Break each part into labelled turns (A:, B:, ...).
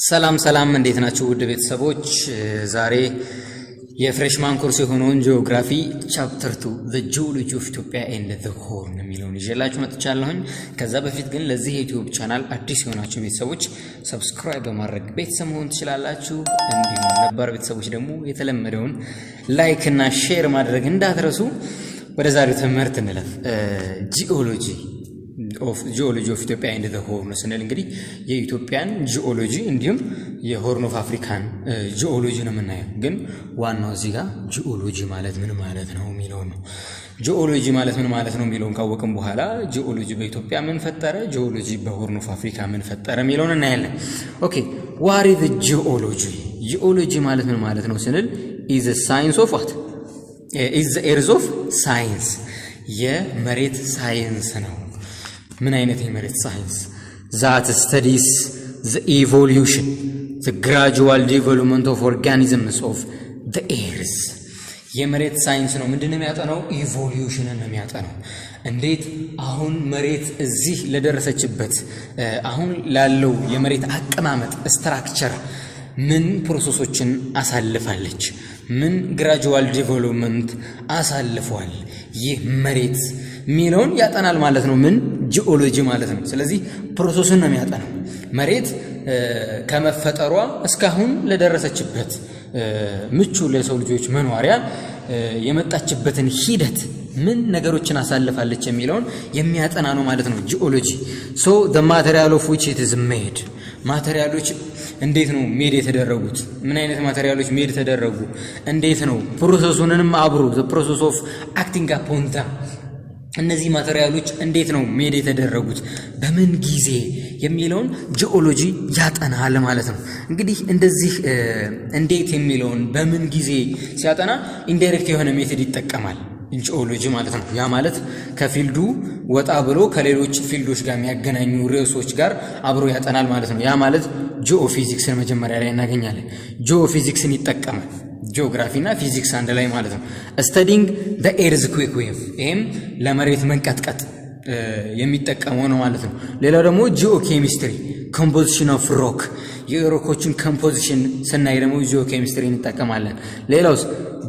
A: ሰላም ሰላም፣ እንዴት ናችሁ ውድ ቤተሰቦች? ዛሬ የ freshman course የሆነውን geography chapter 2, the geology of Ethiopia and the Horn የሚለውን ይዤላችሁ መጥቻለሁኝ። ከዛ በፊት ግን ለዚህ የ YouTube channel አዲስ የሆናችሁ ቤተሰቦች subscribe በማድረግ ቤተሰብ መሆን ትችላላችሁ። እንዲሁም ነባር ቤተሰቦች ደግሞ የተለመደውን like እና share ማድረግ እንዳትረሱ። ወደ ዛሬው ትምህርት እንለፍ። Geology of Ethiopia and the Horn ስንል እንግዲህ የኢትዮጵያን ጂኦሎጂ እንዲሁም የ Horn of Africa ን geology ነው የምናየው። ግን ዋናው እዚህ ጋር ጂኦሎጂ ማለት ምን ማለት ነው የሚለውን ነው። ጂኦሎጂ ማለት ምን ማለት ነው የሚለውን ካወቅን በኋላ ጂኦሎጂ በኢትዮጵያ ምን ፈጠረ፣ ጂኦሎጂ በ Horn of Africa ምን ፈጠረ የሚለውን እናያለን። Okay, what is geology? ጂኦሎጂ ማለት ምን ማለት ነው ስንል is science of what is earth of science፣ የመሬት ሳይንስ ነው። ምን አይነት የመሬት ሳይንስ? That studies the evolution, the gradual development of organisms of the earth። የመሬት ሳይንስ ነው። ምንድን ነው የሚያጠናው? Evolution ን ነው የሚያጠናው። እንዴት አሁን መሬት እዚህ ለደረሰችበት፣ አሁን ላለው የመሬት አቀማመጥ structure ምን process ኦችን አሳልፋለች፣ ምን gradual development አሳልፏል ይህ መሬት የሚለውን ያጠናል ማለት ነው። ምን? ጂኦሎጂ ማለት ነው። ስለዚህ process ኡን ነው የሚያጠናው። መሬት ከመፈጠሯ እስካሁን ለደረሰችበት ምቹ ለሰው ልጆች መኖሪያ የመጣችበትን ሂደት፣ ምን ነገሮችን አሳልፋለች የሚለውን የሚያጠና ነው ማለት ነው ጂኦሎጂ። So the material of which it is made፣ material ኦች እንዴት ነው made የተደረጉት? ምን አይነት material ኦች made ተደረጉ? እንዴት ነው process ኡንም አብሮ the process of acting upon them፣ እነዚህ material ኦች እንዴት ነው made የተደረጉት፣ በምን ጊዜ የሚለውን ጂኦሎጂ ያጠናል ማለት ነው። እንግዲህ እንደዚህ እንዴት የሚለውን፣ በምን ጊዜ ሲያጠና indirect የሆነ method ይጠቀማል ጂኦሎጂ ማለት ነው። ያ ማለት ከ field ኡ ወጣ ብሎ ከሌሎች field ኦች ጋር የሚያገናኙ ርዕሶች ጋር አብሮ ያጠናል ማለት ነው። ያ ማለት geophysics ን መጀመሪያ ላይ እናገኛለን። Geophysics ን ይጠቀማል። ጂኦግራፊ እና ፊዚክስ አንድ ላይ ማለት ነው። Studying the earthquake wave፣ ይሄም ለመሬት መንቀጥቀጥ የሚጠቀመው ነው ማለት ነው። ሌላው ደግሞ geochemistry, composition of rock፣ የ rock ኦችን composition ስናይ ደግሞ ጂኦኬሚስትሪ እንጠቀማለን። ሌላውስ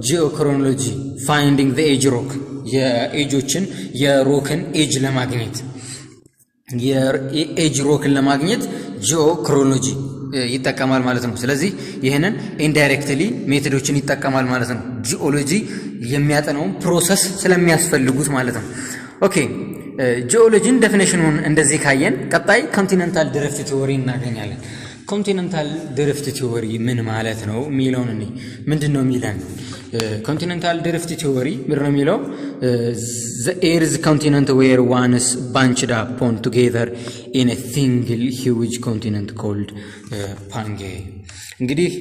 A: geochronology, finding the age rock፣ የ age ኦችን የ rock ን age ለማግኘት፣ የ age rock ን ለማግኘት geochronology ይጠቀማል ማለት ነው። ስለዚህ ይህንን indirectly method ኦችን ይጠቀማል ማለት ነው። ጂኦሎጂ የሚያጠናውን process ስለሚያስፈልጉት ማለት ነው። Okay, geology ን definition ኑን እንደዚህ ካየን ቀጣይ continental drift theory እናገኛለን። Continental drift theory ምን ማለት ነው የሚለውን እኔ ምንድን ነው የሚለን? Continental drift theory ምንድን ነው የሚለው? The earth continent were once bunched upon together in single huge continent called Pangaea። እንግዲህ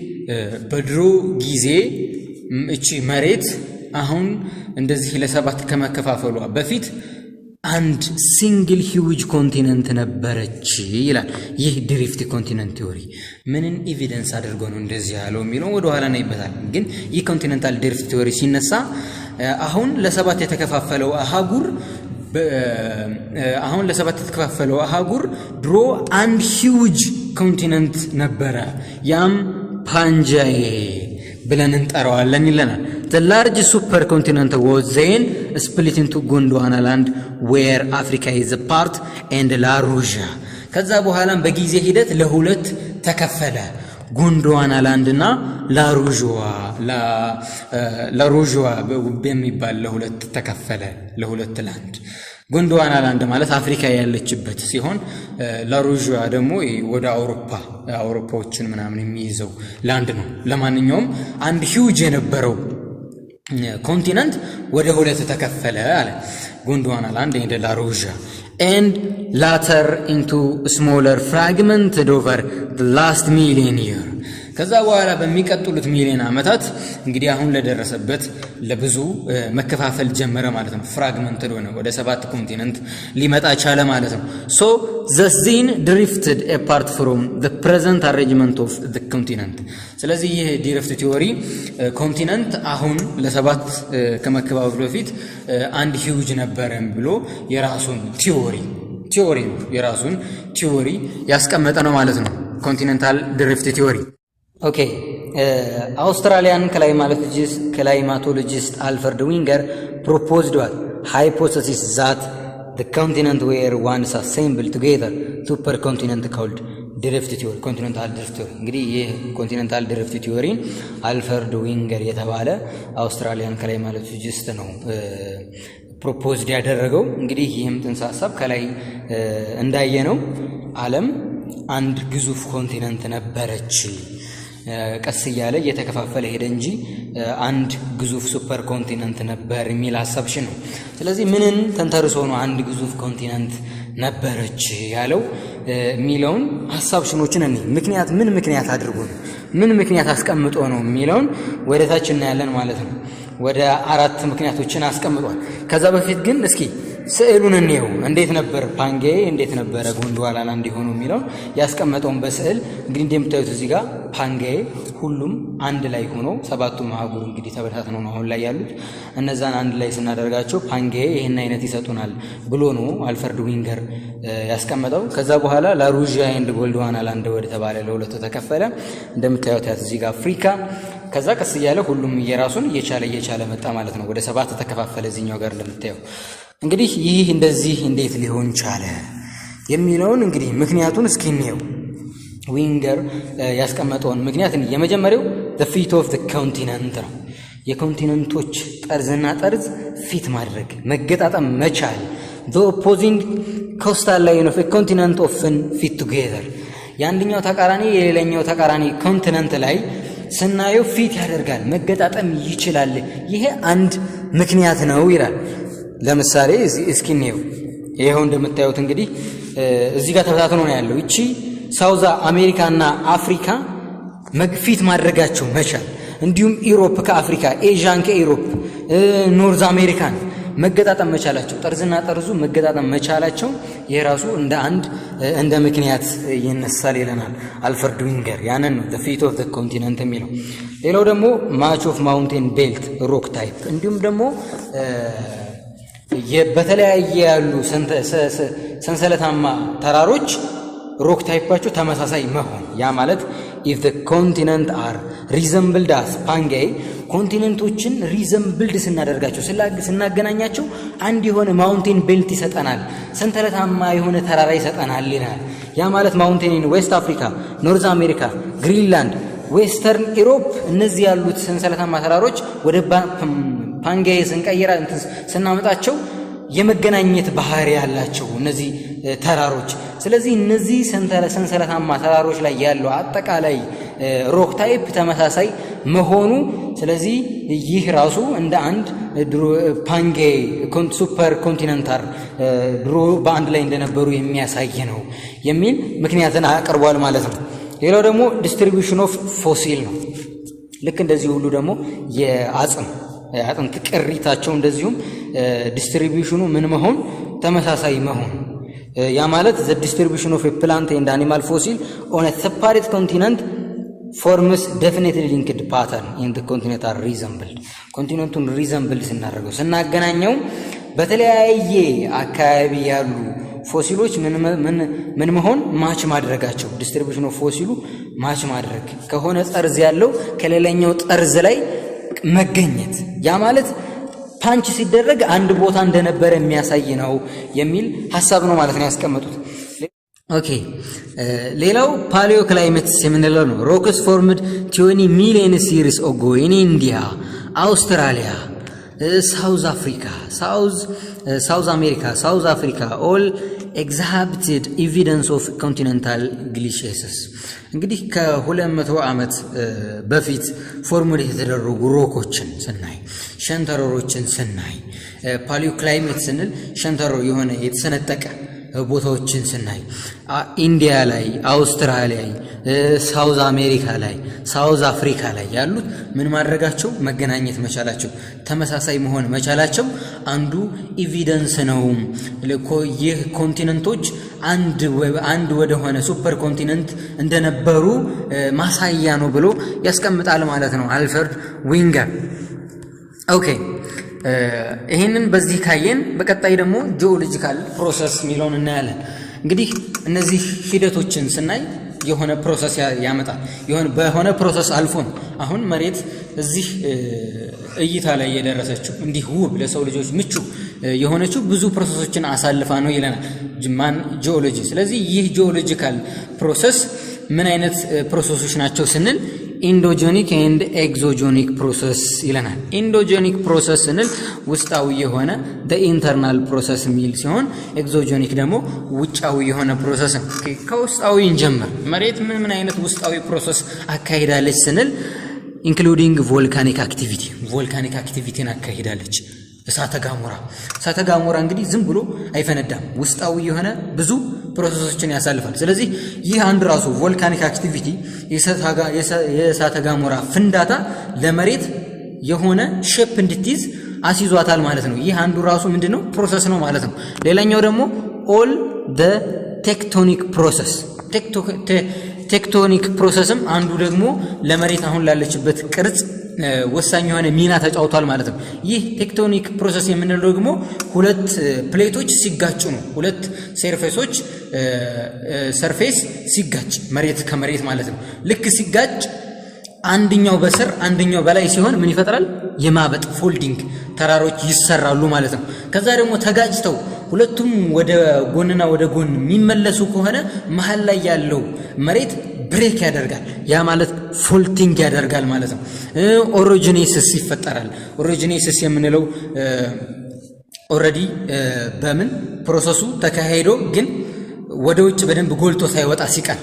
A: በድሮ ጊዜ እቺ መሬት አሁን እንደዚህ ለሰባት ከመከፋፈሏ በፊት አንድ single huge continent ነበረች ይላል። ይህ drift continent theory ምንን evidence አድርጎ ነው እንደዚህ ያለው የሚለውን ወደ ኋላ እናይበታል። ግን ይህ continental drift theory ሲነሳ አሁን ለሰባት የተከፋፈለው አህጉር ድሮ አንድ huge continent ነበረ። ያም Pangaea ብለን እንጠራዋለን ይለናል። The large supercontinent was then split into Gondwana land, where Africa is a part, and Laurasia። ከዛ በኋላም በጊዜ ሂደት ለሁለት ተከፈለ። ጎንድዋና ላንድ እና Laurasia በሚባል ለሁለት ተከፈለ። ለሁለት land። ጎንድዋና ላንድ ማለት አፍሪካ ያለችበት ሲሆን Laurasia ደግሞ ወደ አውሮፓ፣ አውሮፓዎችን ምናምን የሚይዘው land ነው። ለማንኛውም አንድ huge የነበረው continent ወደ ሁለት ተከፈለ አለ። Gondwana land and Laurasia, and later into smaller fragmented over last million year። ከዛ በኋላ በሚቀጥሉት ሚሊዮን ዓመታት እንግዲህ አሁን ለደረሰበት ለብዙ መከፋፈል ጀመረ ማለት ነው። Fragmented ሆነ፣ ወደ ሰባት continent ሊመጣ ቻለ ማለት ነው። So the then drifted apart from the present arrangement of the continent። ስለዚህ ይህ drift theory continent አሁን ለሰባት ከመከፋፈሉ በፊት አንድ huge ነበረ ብሎ የራሱን theory ነው፣ የራሱን theory ያስቀመጠ ነው ማለት ነው። Continental drift theory። Okay, Australian climatologist Alfred Wegener proposed what hypothesis that the continent were once assembled together super continent called drift theory, continental drift theory። እንግዲህ ይህ continental drift theory ን አልፍሬድ ዌግነር የተባለ Australian climatologist ነው proposed ያደረገው። እንግዲህ ይህም ጥንሰ ሀሳብ ከላይ እንዳየነው ዓለም አንድ ግዙፍ continent ነበረች። ቀስ እያለ እየተከፋፈለ ሄደ እንጂ አንድ ግዙፍ super continent ነበር የሚል ሀሳብ ነው። ስለዚህ ምንን ተንተርሶ ነው አንድ ግዙፍ continent ነበረች ያለው የሚለውን ሀሳብ ሽኖችን እኔ ምክንያት ምን ምክንያት አድርጎ ነው፣ ምን ምክንያት አስቀምጦ ነው የሚለውን ወደ ታች እናያለን ማለት ነው። ወደ አራት ምክንያቶችን አስቀምጧል። ከዛ በፊት ግን እስኪ ስዕሉን እንየው። እንዴት ነበር ፓንጌ፣ እንዴት ነበረ ጎንድዋናላንድ እንዲሆኑ የሚለውን ያስቀመጠውን በስዕል። እንግዲህ እንደምታዩት እዚህ ጋር ፓንጌ ሁሉም አንድ ላይ ሆኖ፣ ሰባቱም አህጉር እንግዲህ ተበታትነው ነው አሁን ላይ ያሉት። እነዛን አንድ ላይ ስናደርጋቸው ፓንጌ ይህን አይነት ይሰጡናል ብሎ ነው አልፍሬድ ዌግነር ያስቀመጠው። ከዛ በኋላ ላሩዥያ and ጎንድዋናላንድ ወደ ተባለ ለሁለቱ ተከፈለ። እንደምታዩት ያት እዚህ ጋር አፍሪካ፣ ከዛ ቀስ እያለ ሁሉም የራሱን እየቻለ እየቻለ መጣ ማለት ነው። ወደ ሰባት ተከፋፈለ። እዚህኛው ጋር እንደምታየው እንግዲህ ይህ እንደዚህ እንዴት ሊሆን ቻለ የሚለውን እንግዲህ ምክንያቱን እስኪ እንየው። ዌግነር ያስቀመጠውን ምክንያት የመጀመሪያው the fit of the continent ነው። የ continent ኦች ጠርዝና ጠርዝ fit ማድረግ፣ መገጣጠም መቻል። The opposing coastal line of continent often fit together። የአንደኛው ተቃራኒ የሌላኛው ተቃራኒ continent ላይ ስናየው fit ያደርጋል፣ መገጣጠም ይችላል። ይሄ አንድ ምክንያት ነው ይላል። ለምሳሌ እስኪ እንየው። ይኸው እንደምታዩት እንግዲህ እዚህ ጋር ተበታትኖ ነው ያለው። ይቺ South አሜሪካና አፍሪካ fit ማድረጋቸው መቻል፣ እንዲሁም Europe ከአፍሪካ፣ Asian ከ Europe፣ North አሜሪካን መገጣጠም መቻላቸው፣ ጠርዝና ጠርዙ መገጣጠም መቻላቸው የራሱ እንደ አንድ እንደ ምክንያት ይነሳል ይለናል አልፍሬድ ዌግነር። ያንን ነው fit of continent የሚለው። ሌላው ደግሞ match of mountain belt rock type፣ እንዲሁም ደግሞ በተለያየ ያሉ ሰንሰለታማ ተራሮች rock type ኣቸው ተመሳሳይ መሆን። ያ ማለት if the continent are resembled as Pangaea፣ continent ኦችን resembled ስናደርጋቸው፣ ስናገናኛቸው አንድ የሆነ mountain belt ይሰጠናል፣ ሰንሰለታማ የሆነ ተራራ ይሰጠናል ይላል። ያ ማለት mountain in West Africa፣ North America፣ Greenland፣ Western Europe እነዚህ ያሉት ሰንሰለታማ ተራሮች ወደ ፓንጌይ ስንቀይራ ስናመጣቸው የመገናኘት ባህሪ ያላቸው እነዚህ ተራሮች። ስለዚህ እነዚህ ሰንሰለታማ ተራሮች ላይ ያለው አጠቃላይ rock type ተመሳሳይ መሆኑ፣ ስለዚህ ይህ ራሱ እንደ አንድ ድሮ ፓንጌ super continental ድሮ በአንድ ላይ እንደነበሩ የሚያሳይ ነው የሚል ምክንያትን አቅርቧል ማለት ነው። ሌላው ደግሞ distribution of fossil ነው። ልክ እንደዚህ ሁሉ ደግሞ የአጽም የአጥንት ቅሪታቸው እንደዚሁም distribution ኑ ምን መሆን፣ ተመሳሳይ መሆን። ያ ማለት the distribution of plant and animal fossil on separate continent forms definitely linked pattern in continent are resembled። Continent ኡን resembled ስናደርገው፣ ስናገናኘው በተለያየ አካባቢ ያሉ fossil ኦች ምን መሆን፣ match ማድረጋቸው፣ distribution of fossil ኡ match ማድረግ፣ ከሆነ ጠርዝ ያለው ከሌላኛው ጠርዝ ላይ መገኘት፣ ያ ማለት punch ሲደረግ አንድ ቦታ እንደነበረ የሚያሳይ ነው የሚል ሀሳብ ነው ማለት ነው ያስቀመጡት። Okay, ሌላው paleoclimates የምንለው ነው። Rocks formed 20 million years ago in India, Australia, South Africa, South America, South Africa all exhibited evidence of continental glaciations። እንግዲህ ከ200 ዓመት በፊት formed የተደረጉ rock ኦችን ስናይ፣ ሸንተረሮችን ስናይ፣ paleoclimate ስንል ሸንተረር የሆነ የተሰነጠቀ ቦታዎችን ስናይ India ላይ፣ አውስትራሊያ፣ South America ላይ፣ South Africa ላይ ያሉት ምን ማድረጋቸው፣ መገናኘት መቻላቸው፣ ተመሳሳይ መሆን መቻላቸው አንዱ evidence ነው። ይህ continent ኦች አንድ ወደሆነ super continent እንደነበሩ ማሳያ ነው ብሎ ያስቀምጣል ማለት ነው አልፍሬድ ዌግነር። Okay, ይህንን በዚህ ካየን በቀጣይ ደግሞ geological process የሚለውን እናያለን። እንግዲህ እነዚህ ሂደቶችን ስናይ የሆነ process ያመጣል። የሆነ በሆነ process አልፎ ነው አሁን መሬት እዚህ እይታ ላይ የደረሰችው፣ እንዲህ ውብ፣ ለሰው ልጆች ምቹ የሆነችው ብዙ process ኦችን አሳልፋ ነው ይለናል ማን? ጂኦሎጂ። ስለዚህ ይህ geological process ምን አይነት process ኦች ናቸው ስንል endogenic and exogenic process ይለናል። Endogenic process ስንል ውስጣዊ የሆነ internal process የሚል ሲሆን exogenic ደግሞ ውጫዊ የሆነ process ነው። ከውስጣዊ እንጀምር። መሬት ምን ምን አይነት ውስጣዊ process አካሂዳለች ስንል including volcanic activity፣ volcanic activity ን አካሂዳለች። እሳተ ገሞራ፣ እሳተ ገሞራ እንግዲህ ዝም ብሎ አይፈነዳም። ውስጣዊ የሆነ ብዙ process ኦችን ያሳልፋል። ስለዚህ ይህ አንድ ራሱ volcanic activity፣ የእሳተ ገሞራ ፍንዳታ ለመሬት የሆነ shape እንድትይዝ አስይዟታል ማለት ነው። ይህ አንዱ ራሱ ምንድነው? Process ነው ማለት ነው። ሌላኛው ደግሞ all the tectonic process፣ tectonic process ም አንዱ ደግሞ ለመሬት አሁን ላለችበት ቅርጽ ወሳኝ የሆነ ሚና ተጫውቷል ማለት ነው። ይህ tectonic process የምንለው ደግሞ ሁለት plate ኦች ሲጋጩ ነው። ሁለት surface ኦች፣ surface ሲጋጭ፣ መሬት ከመሬት ማለት ነው። ልክ ሲጋጭ አንደኛው በስር አንደኛው በላይ ሲሆን ምን ይፈጥራል? የማበጥ folding፣ ተራሮች ይሰራሉ ማለት ነው። ከዛ ደግሞ ተጋጭተው ሁለቱም ወደ ጎንና ወደ ጎን የሚመለሱ ከሆነ መሀል ላይ ያለው መሬት break ያደርጋል። ያ ማለት faulting ያደርጋል ማለት ነው። Orogenesis ይፈጠራል። Orogenesis የምንለው already በምን process ኡ ተካሂዶ ግን ወደ ውጭ በደንብ ጎልቶ ሳይወጣ ሲቀር፣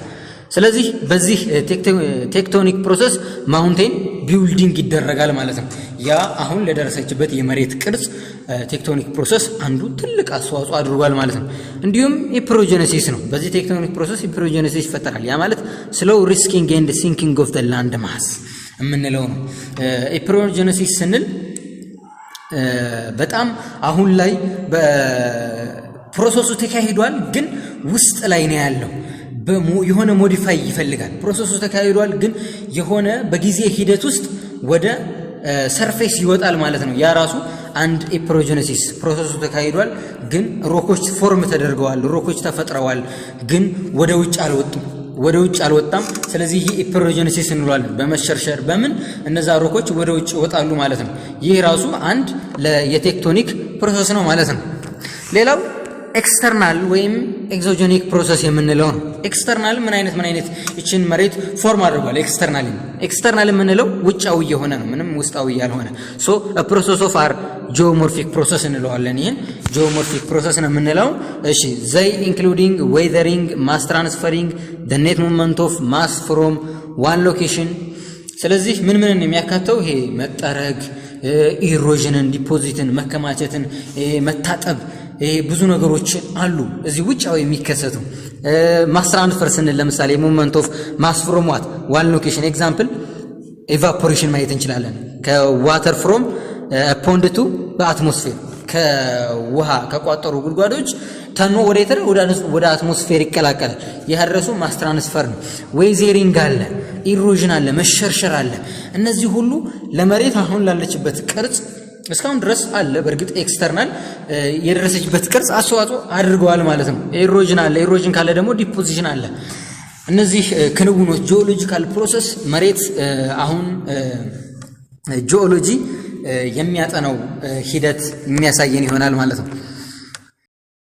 A: ስለዚህ በዚህ tectonic process mountain building ይደረጋል ማለት ነው። ያ አሁን ለደረሰችበት የመሬት ቅርጽ tectonic process አንዱ ትልቅ አስተዋጽኦ አድርጓል ማለት ነው። እንዲሁም epeirogenesis ነው። በዚህ tectonic process epeirogenesis ይፈጠራል። ያ ማለት slow rising and sinking of the land mass የምንለው ነው። Epeirogenesis ስንል በጣም አሁን ላይ በ process ኡ ተካሂዷል፣ ግን ውስጥ ላይ ነው ያለው፣ የሆነ modify ይፈልጋል። Process ኡ ተካሂዷል፣ ግን የሆነ በጊዜ ሂደት ውስጥ ወደ surface ይወጣል ማለት ነው። ያ ራሱ አንድ epeirogenesis process ኡ ተካሂዷል፣ ግን rock ኦች form ተደርገዋል፣ rock ኦች ተፈጥረዋል፣ ግን ወደ ውጭ አልወጡም፣ ወደ ውጭ አልወጣም። ስለዚህ ይህ epeirogenesis እንለዋለን። በመሸርሸር በምን እነዛ rock ኦች ወደ ውጭ ይወጣሉ ማለት ነው። ይህ ራሱ አንድ የ tectonic process ነው ማለት ነው። ሌላው external ወይም exogenic process የምንለው ነው። External ምን አይነት ይችን መሬት form አድርጓል? External የምንለው ውጫዊ የሆነ ነው፣ ምንም ውስጣዊ ያልሆነ። So process of are geomorphic process እንለዋለን። ይህን geomorphic process ነው የምንለው። እሺ፣ they including weathering፣ mass transferring፣ the net movement of mass from one location። ስለዚህ ምን ምንን የሚያካተው? ይሄ መጠረግ፣ erosion ን፣ deposit ን፣ መከማቸትን፣ መታጠብ፣ ይሄ ብዙ ነገሮች አሉ እዚህ ውጫዊ የሚከሰቱ። Mass transfer ስንል ለምሳሌ movement of mass from what one location፣ example evaporation ማየት እንችላለን። ከ water from pond to በ atmosphere፣ ከውሃ ከቋጠሩ ጉድጓዶች ተኖ ወደ የት? ወደ atmosphere ይቀላቀላል። ይህ ራሱ mass transfer ነው። Weathering አለ፣ erosion አለ፣ መሸርሸር አለ። እነዚህ ሁሉ ለመሬት አሁን ላለችበት ቅርጽ እስካሁን ድረስ አለ። በእርግጥ external የደረሰችበት ቅርጽ አስተዋጽኦ አድርገዋል ማለት ነው። Erosion አለ። Erosion ካለ ደግሞ deposition አለ። እነዚህ ክንውኖች geological process መሬት አሁን ጂኦሎጂ የሚያጠናው ሂደት የሚያሳየን ይሆናል ማለት ነው።